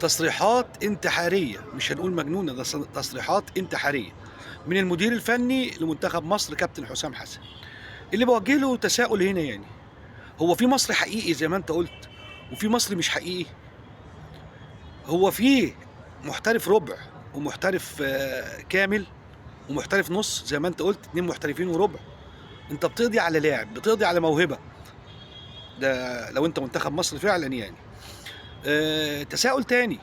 تصريحات انتحارية، مش هنقول مجنونة، ده تصريحات انتحارية من المدير الفني لمنتخب مصر كابتن حسام حسن. اللي بوجه له تساؤل هنا، يعني هو في مصر حقيقي زي ما انت قلت وفي مصر مش حقيقي؟ هو في محترف ربع ومحترف كامل ومحترف نص زي ما انت قلت، 2 محترفين وربع. انت بتقضي على لاعب، بتقضي على موهبة، ده لو انت منتخب مصر فعلا يعني. تساؤل تاني،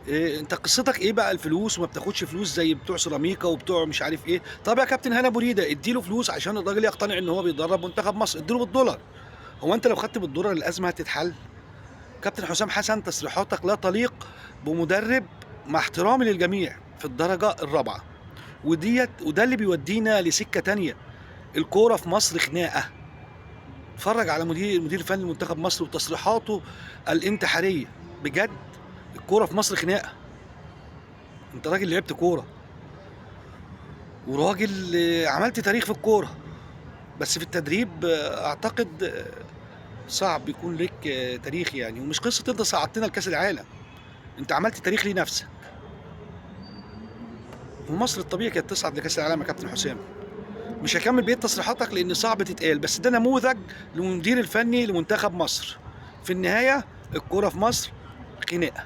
انت قصتك ايه بقى الفلوس وما بتاخدش فلوس زي بتوع سيراميكا وبتوع مش عارف ايه؟ طب يا كابتن هنا بريدة اديله فلوس عشان الراجل يقتنع ان هو بيدرب منتخب مصر، اديله بالدولار. هو انت لو خدت بالدولار الازمة هتتحل؟ كابتن حسام حسن تصريحاتك لا تليق بمدرب، مع احترامي للجميع، في الدرجة الرابعة. وده اللي بيودينا لسكه تانية. الكورة في مصر خناقه. اتفرج على المدير الفني لمنتخب مصر وتصريحاته الانتحاريه. بجد الكورة في مصر خناقه. انت راجل لعبت كورة وراجل عملت تاريخ في الكورة، بس في التدريب اعتقد صعب يكون لك تاريخ يعني. ومش قصة انت صعدتنا لكاس العالم، انت عملت تاريخ لنفسك. ومصر الطبيعي كانت تصعد لكاس العالم يا كابتن حسام. مش هكمل بقية تصريحاتك لان صعب تتقال، بس ده نموذج للمدير الفني لمنتخب مصر. في النهاية الكورة في مصر خناقه.